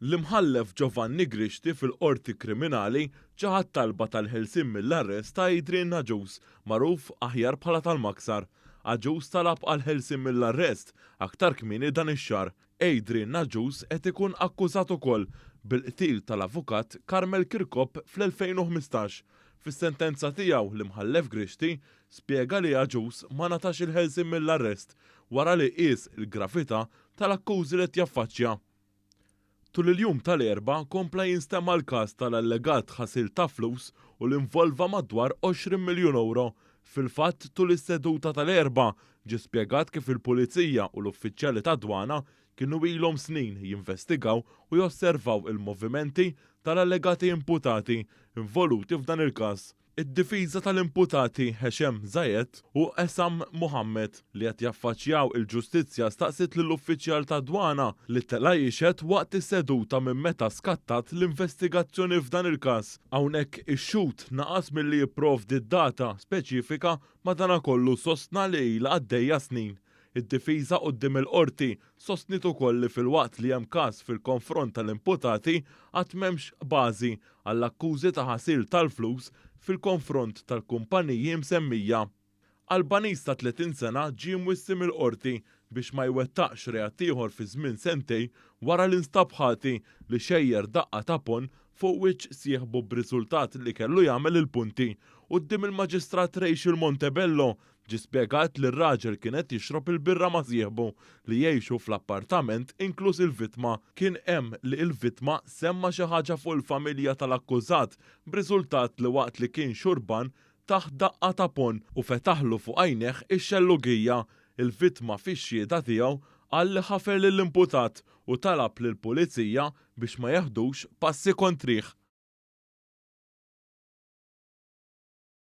L-Imħallef Giovanni Grixti fil-Qorti Kriminali ċaħad talba tal-ħelsien mill-arrest ta' Adrian Agius, magħruf aħjar bħala tal-Maksar. Agius talab għall-ħelsien mill-arrest aktar kmieni dan ix-xahar. Adrian Agius qed ikun akkużat ukoll bil-qtil tal-avukat Carmel Kirkop fl-2015. Fis-sentenza tiegħu l-Imħallef Grixti spjega li Agius ma ngħatax il-ħelsien mill-arrest wara li qies il-gravità tal-akkużi li qed jaffaċċja. Tul il-jum tal-Erbgħa kompla jinstema' l-każ tal-allegat ħasil ta' flus u li involva madwar 20 miljun ewro. Fil-fatt, tul is-seduta tal-Erbgħa ġie spjegat kif il-Pulizija u l-uffiċjali tad-Dwana kienu ilhom snin jinvestigaw u josservaw il-movimenti tal-allegati imputati involuti f'dan il-każ. Id-difiża tal-imputati Heshem Zayed u Esam Mohammed li qed jaffaċċjaw il-ġustizzja staqsiet lill-uffiċjal tad-dwana li tela' jixhed waqt is-seduta minn meta skattat l-investigazzjoni f'dan il-każ. Hawnhekk ix-xhud naqas milli jipprovdi data speċifika madanakollu sostna li ilha għaddejja snin. Id-difiża quddiem il-Qorti sostniet ukoll li filwaqt li hemm każ fil-konfront tal-imputati għad m'hemmx bażi għall-akkużi ta' ħasil tal-flus fil-konfront tal-kumpaniji msemmija. Albaniż ta' 30 sena ġie mwissi mill-Qorti biex ma jwettaqx reat ieħor fi żmien sentejn wara li nstab ħati li xejjer daqqa ta' ponn fuq wiċċ sieħbu b'riżultat li kellu jagħmel il-punti. Quddiem il-Maġistrat Rachel Montebello Ġie spjegat li r-raġel kien qed jixrob il-birra ma' sieħbu li jgħixu fl-appartament inkluż il-vittma. Kien hemm li il-vittma semma xi ħaġa fuq il-familja tal-akkużat b'riżultat li waqt li kien xurban tah daqqa ta' ponn u fetaħlu fuq għajnejh ix-xellugija. Il-vittma fix-xhieda tiegħu qal li ħafer lill-imputat u talab lill-pulizija biex ma jeħdux passi kontrih.